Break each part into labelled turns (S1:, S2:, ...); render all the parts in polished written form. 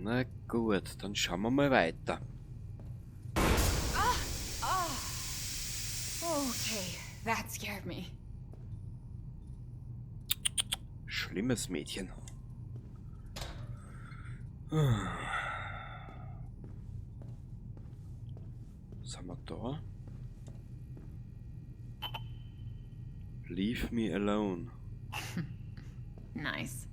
S1: Na gut, dann schauen wir mal weiter.
S2: Okay, that scared me.
S1: Schlimmes Mädchen. Was haben wir da? Leave me alone.
S2: Nice.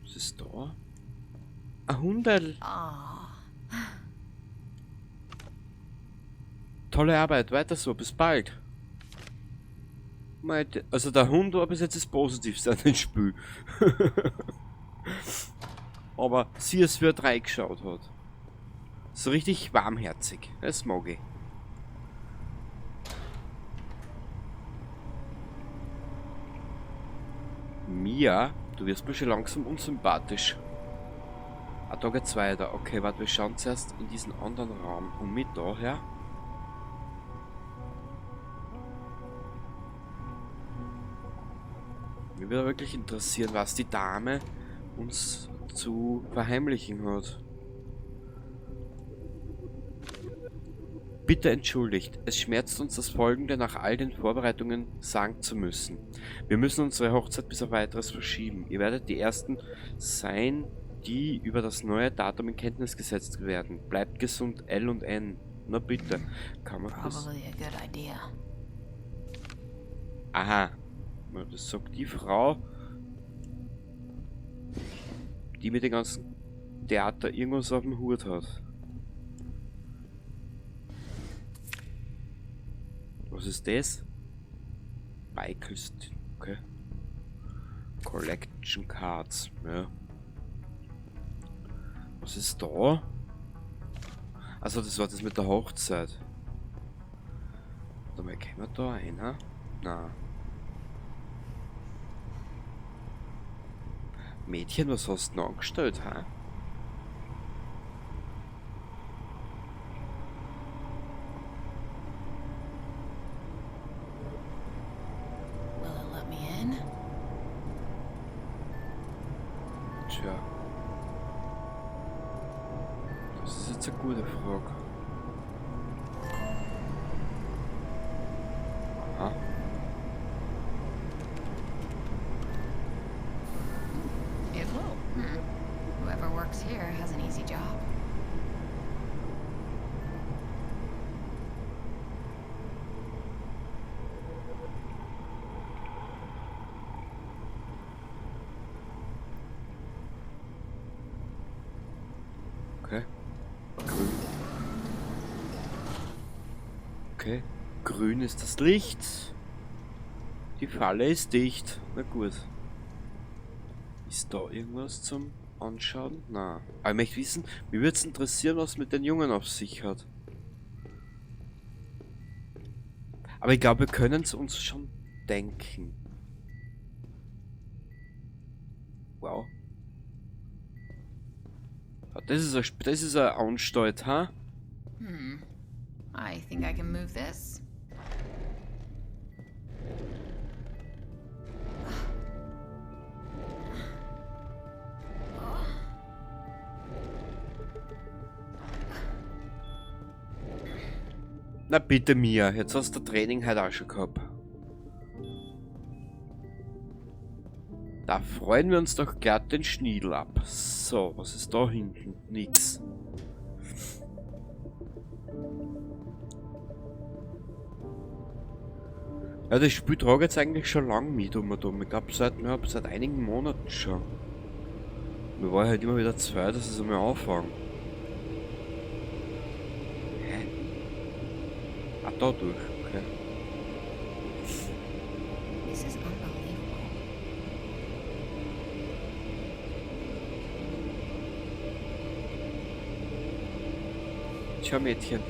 S1: Was ist da? Ein Hundel.
S2: Ah.
S1: Tolle Arbeit, weiter so, bis bald. Also der Hund war bis jetzt das Positivste an dem Spiel. Aber sie es für reingeschaut hat. So richtig warmherzig. Das mag ich. Mia, du wirst mir schon langsam unsympathisch. Ah, da geht's weiter. Okay, warte, wir schauen zuerst in diesen anderen Raum. Und mit daher. Mich würde wirklich interessieren, was die Dame uns zu verheimlichen hat. Bitte entschuldigt, es schmerzt uns, das Folgende nach all den Vorbereitungen sagen zu müssen. Wir müssen unsere Hochzeit bis auf weiteres verschieben. Ihr werdet die Ersten sein, die über das neue Datum in Kenntnis gesetzt werden. Bleibt gesund, L und N. Na bitte. Kann man das?
S2: Probably a good idea.
S1: Aha. Na, das sagt die Frau, die mit dem ganzen Theater irgendwas auf dem Hut hat. Was ist das? Michaels, okay. Collection Cards, ja. Was ist da? Also das war das mit der Hochzeit. Warte mal, können wir da einer? Na. Mädchen, was hast du denn angestellt, hä?
S2: Will it let me in?
S1: Tja. Das ist jetzt eine gute Frage. Aha.
S2: It will. Whoever works here has an easy job.
S1: Okay. Grün. Okay. Grün ist das Licht. Die Falle ist dicht. Na gut. Ist da irgendwas zum Anschauen? Na. Aber ich möchte wissen, mich würd's interessieren, was mit den Jungen auf sich hat. Aber ich glaube, wir können's uns schon denken. Wow. Ja, das ist ein Anstalt, ha?
S2: I think I can move this.
S1: Na bitte, Mia, jetzt hast du Training heute auch schon gehabt. Da freuen wir uns doch glatt den Schniedel ab. So, was ist da hinten? Nix. Ja, das Spiel trage ich jetzt eigentlich schon lang mit um und um. Ich glaub, seit einigen Monaten schon. Mir war halt immer wieder Zeit, dass ich es einmal anfange. Hä? Ah, da durch, okay.
S2: This is unbelievable.
S1: Tja, Mädchen.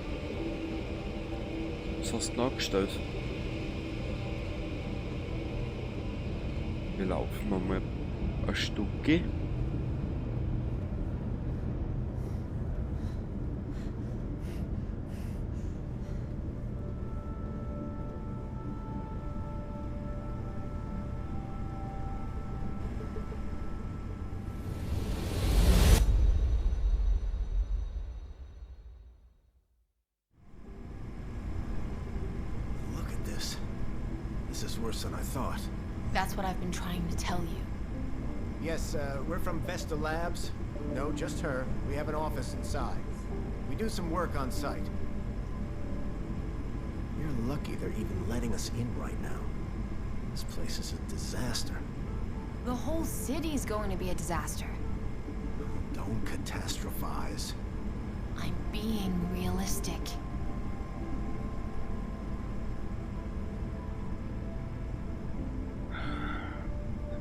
S1: Was hast du denn angestellt? Wir laufen mal ein Stückchen.
S3: It's worse than I thought.
S2: That's what I've been trying to tell you.
S3: Yes, we're from Vesta Labs. No, just her. We have an office inside. We do some work on site. You're lucky they're even letting us in right now. This place is a disaster.
S2: The whole city's going to be a disaster.
S3: Don't catastrophize.
S2: I'm being realistic.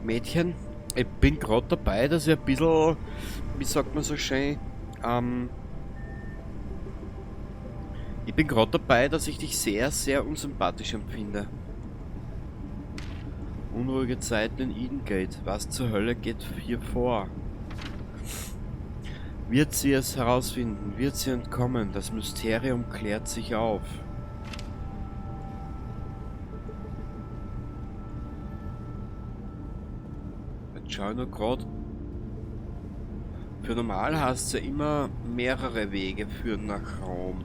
S1: Mädchen, ich bin gerade dabei, dass ich ein bisschen, wie sagt man so schön, ich bin gerade dabei, dass ich dich sehr, sehr unsympathisch empfinde. Unruhige Zeiten in Eden Gate. Was zur Hölle geht hier vor? Wird sie es herausfinden? Wird sie entkommen? Das Mysterium klärt sich auf. Jetzt schau ich nur grad. Für normal heißt es ja immer, mehrere Wege führen nach Rom.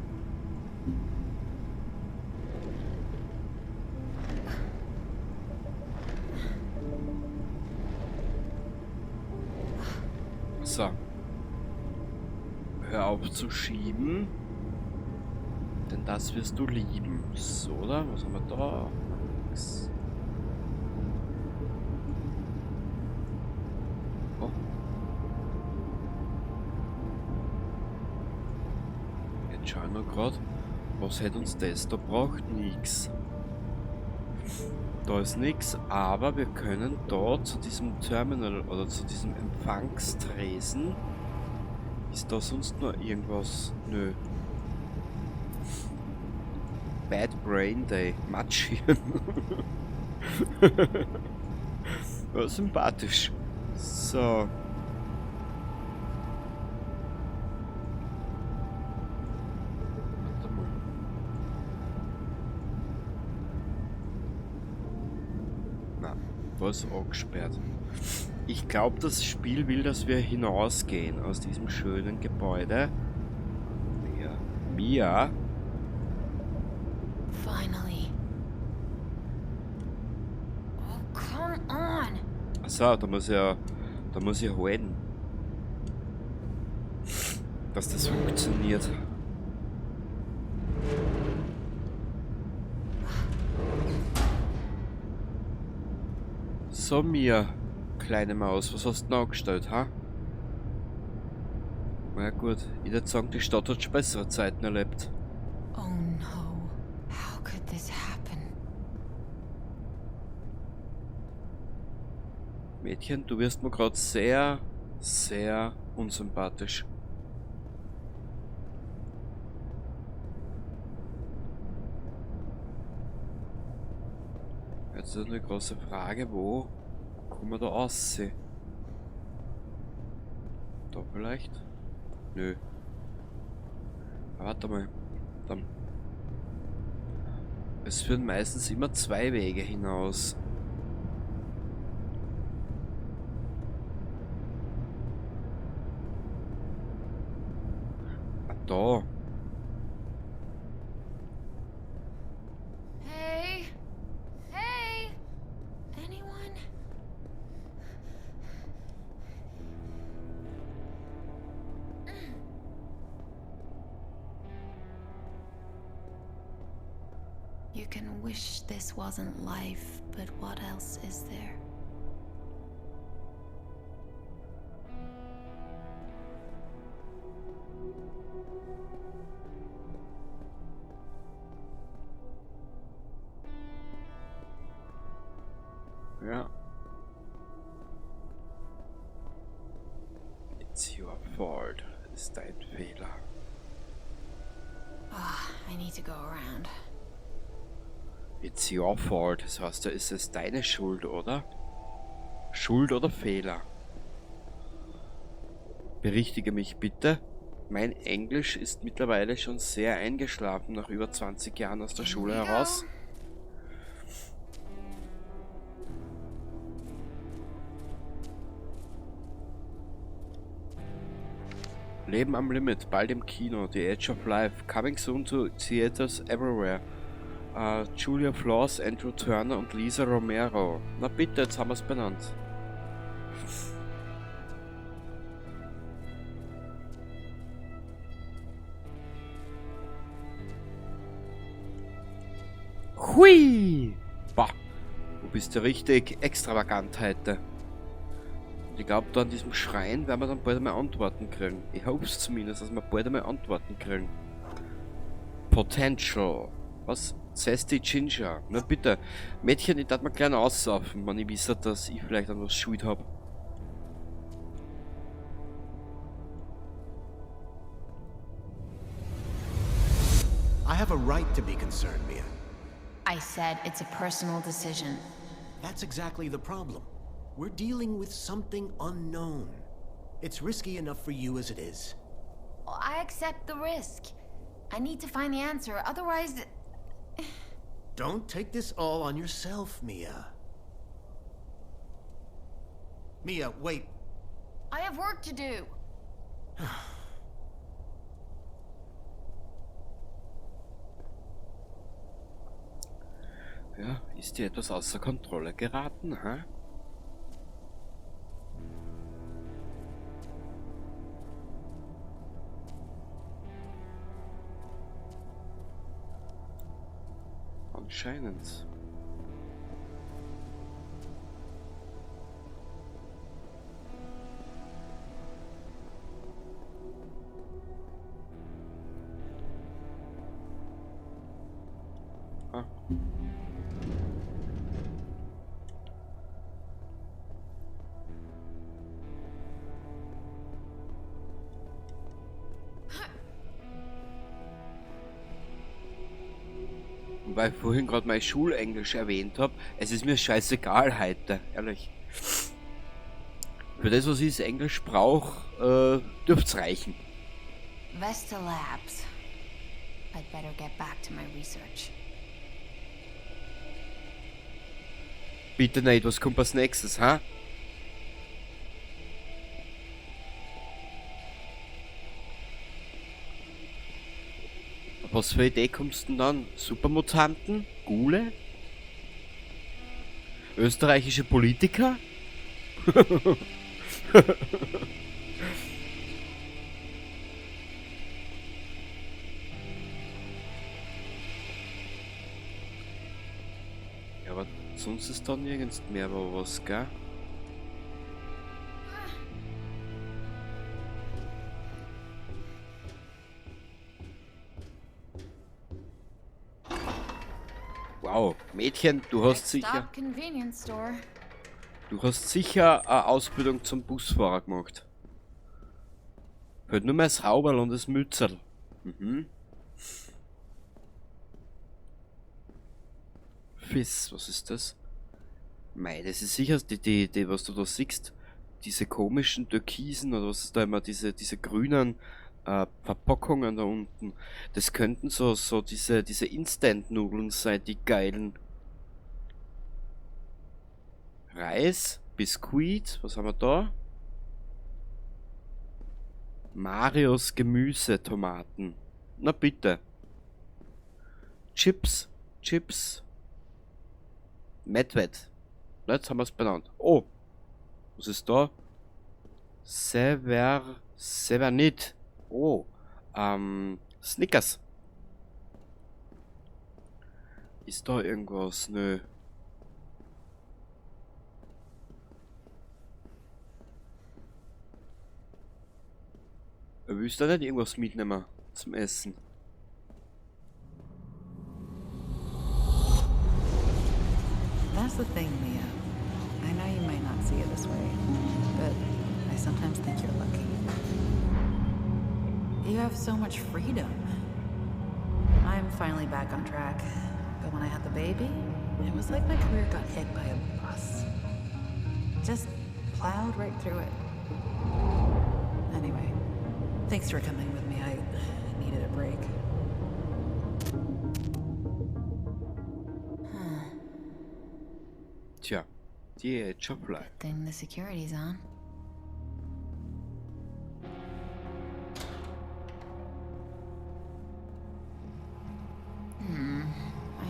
S1: So. Hör auf zu schieben. Denn das wirst du lieben. So, oder? Was haben wir da? Nix. Oh. Jetzt schau ich noch grad. Was hätte uns das da braucht? Nix. Da ist nix, aber wir können da zu diesem Terminal oder zu diesem Empfangstresen. Ist da sonst noch irgendwas? Nö. Bad Brain Day. Matschhirn. Ja, sympathisch. So. Warte mal. Na, da ist auch gesperrt. Ich glaub, das Spiel will, dass wir hinausgehen aus diesem schönen Gebäude. Mia. Mia.
S2: Finally. Oh, come on.
S1: Achso, da muss ich ja, da muss ich halten. Dass das funktioniert. So, Mia, kleine Maus, was hast du denn angestellt, ha? Na gut, ich würd sagen, die Stadt hat schon bessere Zeiten erlebt.
S2: Oh no, how could this happen?
S1: Mädchen, du wirst mir grad sehr, sehr unsympathisch. Jetzt ist eine große Frage, wo kommen wir da raus? Da vielleicht? Nö. Aber warte mal. Dann. Es führen meistens immer zwei Wege hinaus. Ah, da.
S2: Hey. Hey. Anyone? You can wish this wasn't life, but what else is there?
S1: Ja. It's your fault. Ist dein Fehler.
S2: Oh, I need to go around.
S1: It's your fault. Das heißt, da ist es deine Schuld, oder? Schuld oder Fehler? Berichtige mich bitte. Mein Englisch ist mittlerweile schon sehr eingeschlafen nach über 20 Jahren aus der Schule
S2: Here we
S1: heraus.
S2: go.
S1: Leben am Limit, bald im Kino, The Edge of Life, coming soon to theaters everywhere. Julia Flaws, Andrew Turner und Lisa Romero. Na bitte, jetzt haben wir's benannt. Hui! Bah, du bist ja richtig extravagant heute. Und ich glaub, da an diesem Schrein werden wir dann bald einmal Antworten kriegen. Ich hoffe es zumindest, dass wir bald einmal Antworten kriegen. Potential. Was? Zesty Ginger. Na bitte. Mädchen, ich darf mal klein aussaufen, wenn ich wisse, dass ich vielleicht an was schuld hab.
S3: I have a right to be concerned, Mia.
S2: I said it's a personal decision.
S3: That's exactly the problem. We're dealing with something unknown. It's risky enough for you as it is.
S2: I accept the risk. I need to find the answer, otherwise...
S3: Don't take this all on yourself, Mia. Mia, wait.
S2: I have work to do.
S1: Ja, ist dir etwas außer Kontrolle geraten, hä? Anscheinend. Ah. Weil ich vorhin grad mein Schulenglisch erwähnt hab, es ist mir scheißegal heute, ehrlich. Für das, was ich Englisch brauch, dürft's reichen.
S2: Vesta Labs. I'd better get back to my research.
S1: Bitte nicht, was kommt als nächstes, ha? Was für Idee kommst du denn dann? Supermutanten? Ghule? Österreichische Politiker? Ja, aber sonst ist da nirgends mehr was, gell? Wow, Mädchen, du hast
S2: Next
S1: sicher,
S2: stop, convenience store.
S1: du hast sicher eine Ausbildung zum Busfahrer gemacht. Fehlt nur mehr das Hauberl und das Mützerl. Fiss, was ist das? Mei, das ist sicher die, was du da siehst. Diese komischen Türkisen oder was ist da immer, diese grünen Verpackungen da unten. Das könnten so diese Instant-Nudeln sein, die geilen. Reis, Biskuit, was haben wir da? Marios Gemüsetomaten. Na bitte. Chips, Chips. Medved. Na, jetzt haben wir's benannt. Oh. Was ist da? Severnit. Oh. Snickers. Ist da irgendwas? Nö. Willst du da nicht irgendwas mitnehmen zum Essen?
S4: That's the thing, Mia. I know you might not see it this way, but I sometimes think you're lucky. You have so much freedom. I'm finally back on track, but when I had the baby, it was like my career got hit by a bus. Just plowed right through it. Anyway, thanks for coming with me. I needed a break.
S1: Tja, die Edge of Life.
S2: Good thing the security's on. I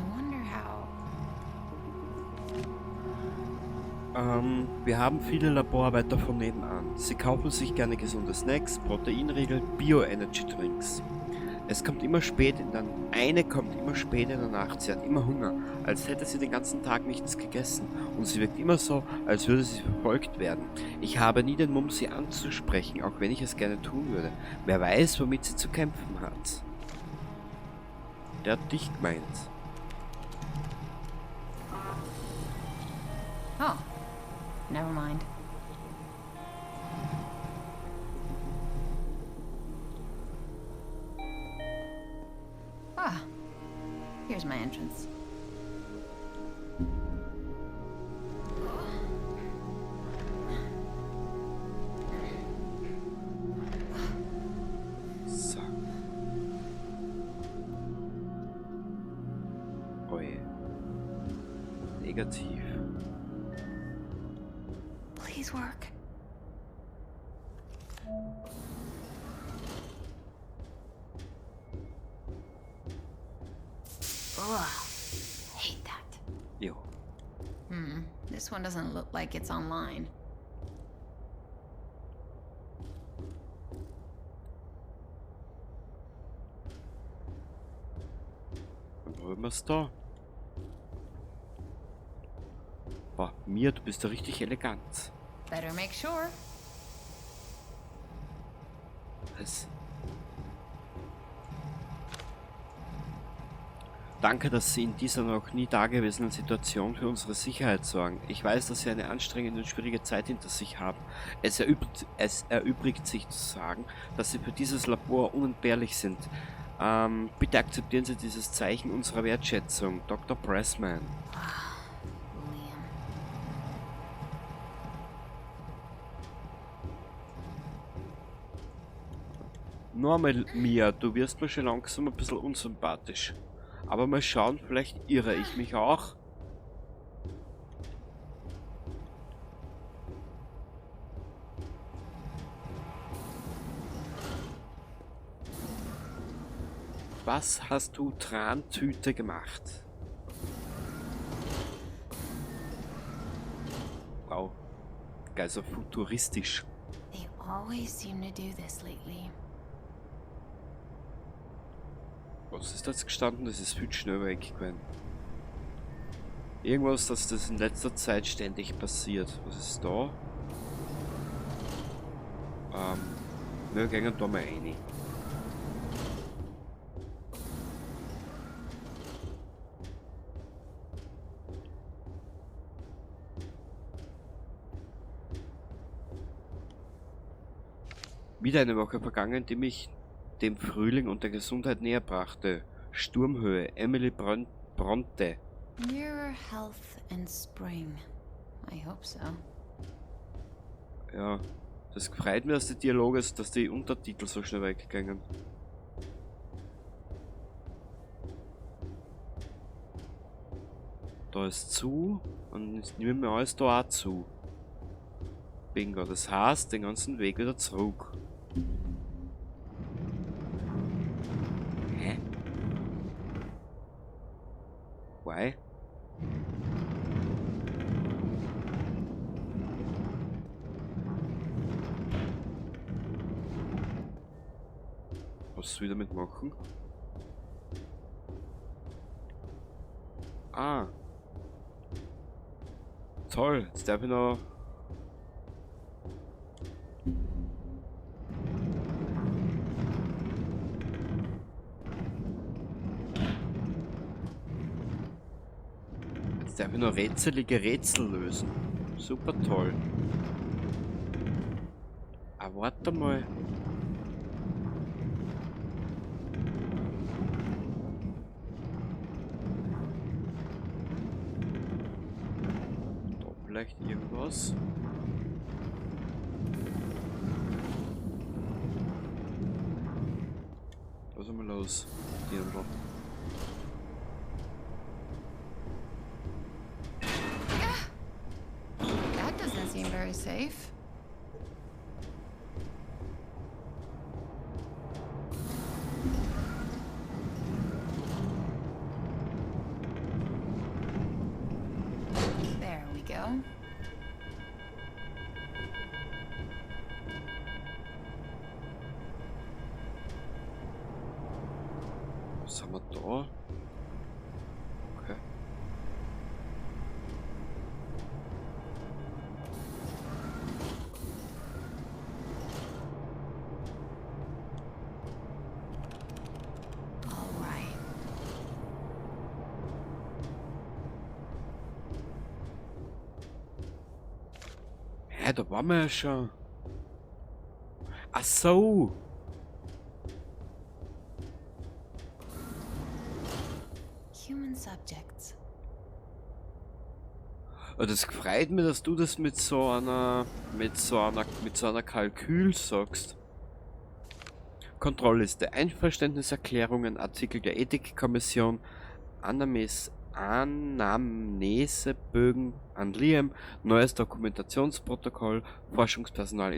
S1: Wir haben viele Laborarbeiter von nebenan. Sie kaufen sich gerne gesunde Snacks, Proteinriegel, Bio-Energy-Drinks. Es kommt immer spät in der, eine kommt immer spät in der Nacht. Sie hat immer Hunger, als hätte sie den ganzen Tag nichts gegessen. Und sie wirkt immer so, als würde sie verfolgt werden. Ich habe nie den Mumm, sie anzusprechen, auch wenn ich es gerne tun würde. Wer weiß, womit sie zu kämpfen hat. Der hat dich gemeint.
S2: Oh, never mind. Ah, here's my entrance.
S1: So. Oje. Negativ.
S2: Please work. Ugh, hate that.
S1: Jo.
S2: This one doesn't look like it's online.
S1: Dann probieren wir's da. Boah, Mia, du bist ja richtig elegant.
S2: Better make sure.
S1: Was? Danke, dass Sie in dieser noch nie dagewesenen Situation für unsere Sicherheit sorgen. Ich weiß, dass Sie eine anstrengende und schwierige Zeit hinter sich haben. Es erübrigt sich zu sagen, dass Sie für dieses Labor unentbehrlich sind. Bitte akzeptieren Sie dieses Zeichen unserer Wertschätzung, Doktor Pressman. Normal, Mia, du wirst mir schon langsam ein bisschen unsympathisch. Aber mal schauen, vielleicht irre ich mich auch. Was hast du Trantüte gemacht? Wow. Geil, so futuristisch.
S2: They always seem to do this lately.
S1: Was ist das gestanden? Das ist viel zu schnell weg gewesen. Irgendwas, dass das in letzter Zeit ständig passiert. Was ist da? Wir gehen da mal rein. Wieder eine Woche vergangen, die mich dem Frühling und der Gesundheit näher brachte. Sturmhöhe, Emily Bronte.
S2: Nearer health and spring. I hope so.
S1: Ja, das freut mich, dass die Dialoge, dass die Untertitel so schnell weggegangen. Da ist zu und jetzt nehmen wir alles da auch zu. Bingo, das heißt, den ganzen Weg wieder zurück. Hä? Why? Was soll ich damit machen? Ah. Toll, jetzt darf ich noch... Jetzt darf ich noch rätselige Rätsel lösen. Super toll. Ah, warte mal. Da vielleicht irgendwas. Was haben wir los? Dirndl.
S2: That doesn't seem very safe. There we go.
S1: Was haben wir da? Okay.
S2: All right.
S1: Hä, da waren wir ja schon. Ach so.
S2: Human subjects.
S1: Oh, das freut mich, dass du das mit so einer Kalkül sagst. Kontrollliste, Einverständniserklärungen, Artikel der Ethikkommission, Anamnesebögen an Liam, neues Dokumentationsprotokoll, Forschungspersonal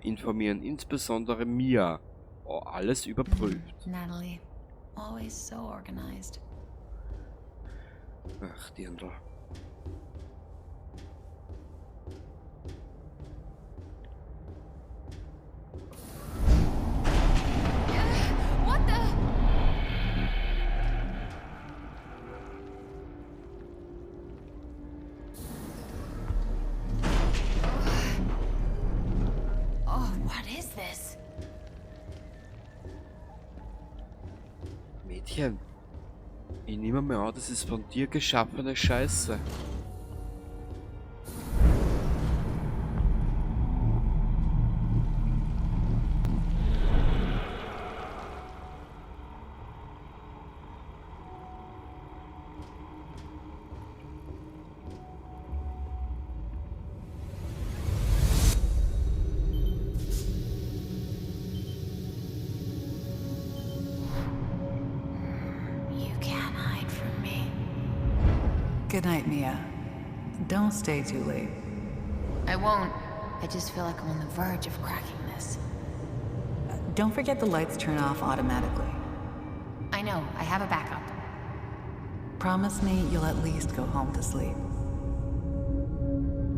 S1: informieren, insbesondere Mia. Oh, alles überprüft.
S2: Natalie, always so organized.
S1: Ach, Dirndl.
S2: What the? Oh, what is this?
S1: Mädchen, ich nehme mal an, das ist von dir geschaffene Scheiße.
S4: Good night, Mia. Don't stay too late.
S2: I won't. I just feel like I'm on the verge of cracking this.
S4: Don't forget the lights turn off automatically.
S2: I know. I have a backup.
S4: Promise me you'll at least go home to sleep.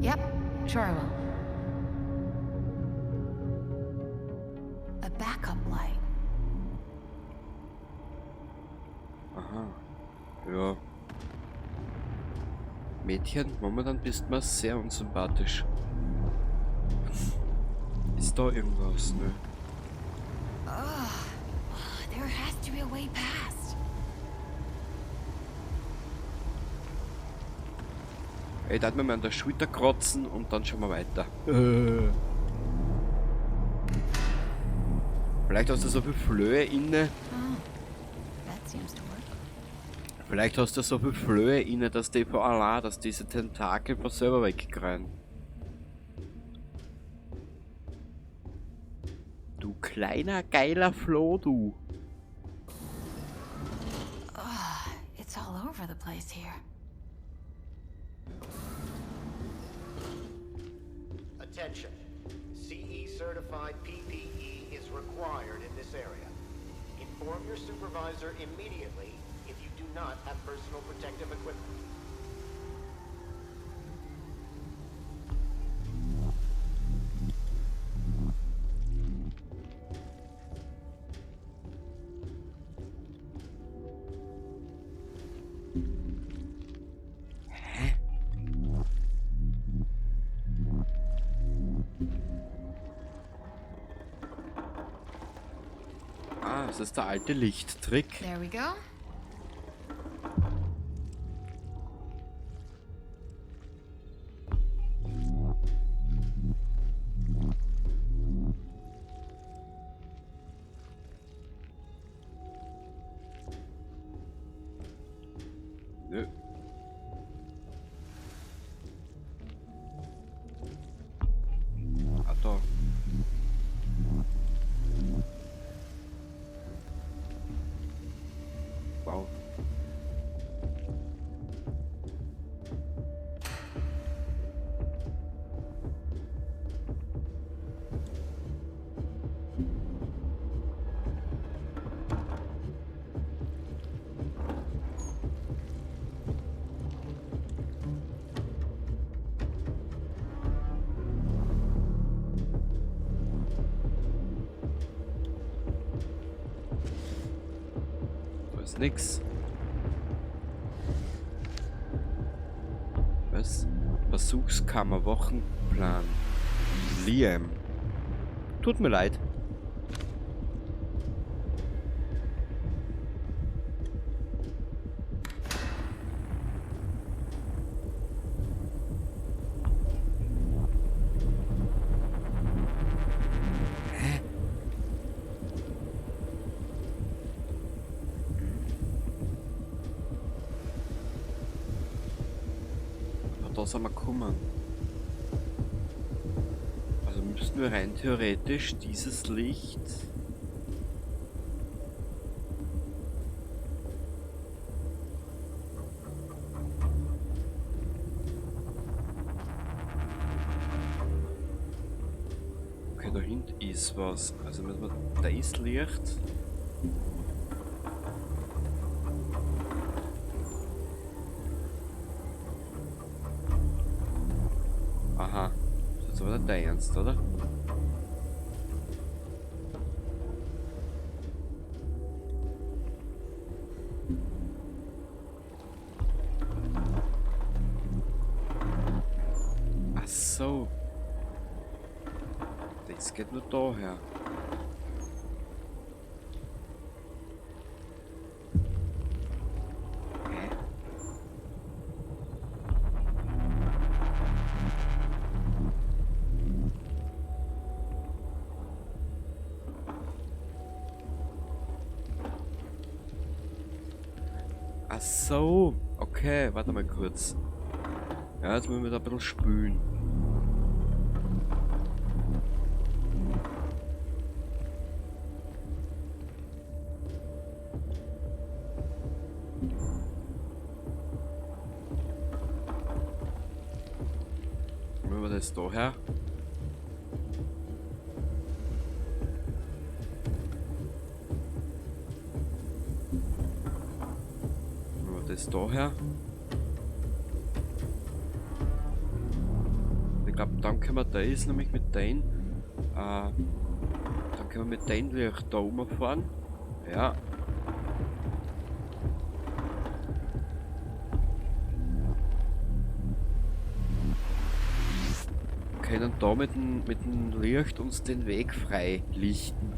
S2: Yep, sure I will. A backup light.
S1: Aha. Ja. Mädchen, momentan bist du mir sehr unsympathisch. Ist da irgendwas, ne?
S2: Ugh. There has to be a way past.
S1: Ey, da hat mir mal an der Schulter kratzen und dann schauen wir weiter. Vielleicht hast du so viel Flöhe inne.
S2: Oh, that seems to work.
S1: Vielleicht hast du so viel Flöhe inne, dass die von allein, dass diese Tentakel von selber wegkreien. Du kleiner, geiler Floh, du.
S2: Oh, it's all over the place here.
S3: Attention. CE certified PPE is required in this area. Inform your supervisor immediately if you do not have personal protective equipment.
S1: Hä? Ah, das ist der alte Lichttrick.
S2: There we go.
S1: Nö. Ah, da. Wow. Ist nix. Was? Versuchskammer, Wochenplan. Liam. Tut mir leid. Hä? Aber da sind wir gekommen. Also müssten wir rein theoretisch dieses Licht... Okay, da hinten ist was. Also müssen wir das Licht... Aha. Das ist jetzt aber nicht dein Ernst, oder? Ach so. Das geht nur daher. Hä? Ach so, okay, warte mal kurz. Ja, jetzt müssen wir da ein bisschen spülen. Nehmen wir das da her. Nehmen wir das da her. Ich glaub, dann können wir da ist nämlich mit den, dann können wir mit den Licht da rumfahren. Ja. Können da mit dem Licht uns den Weg frei lichten.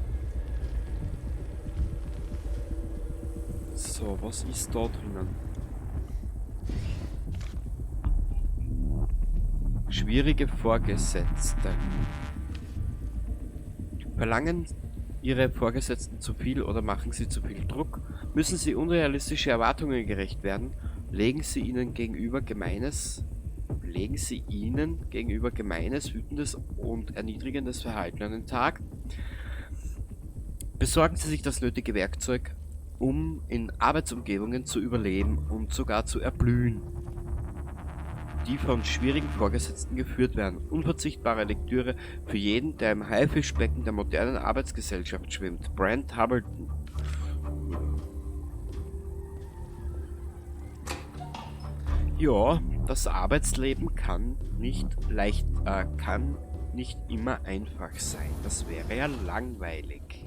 S1: So, was ist da drinnen? Schwierige Vorgesetzte. Verlangen Ihre Vorgesetzten zu viel oder machen sie zu viel Druck? Müssen sie unrealistische Erwartungen gerecht werden? Legen sie ihnen gegenüber gemeines, legen sie ihnen gegenüber gemeines, wütendes und erniedrigendes Verhalten an den Tag? Besorgen Sie sich das nötige Werkzeug, um in Arbeitsumgebungen zu überleben und sogar zu erblühen, die von schwierigen Vorgesetzten geführt werden. Unverzichtbare Lektüre für jeden, der im Haifischbecken der modernen Arbeitsgesellschaft schwimmt. Brent Hubbleton. Ja, das Arbeitsleben kann nicht leicht, kann nicht immer einfach sein. Das wäre ja langweilig.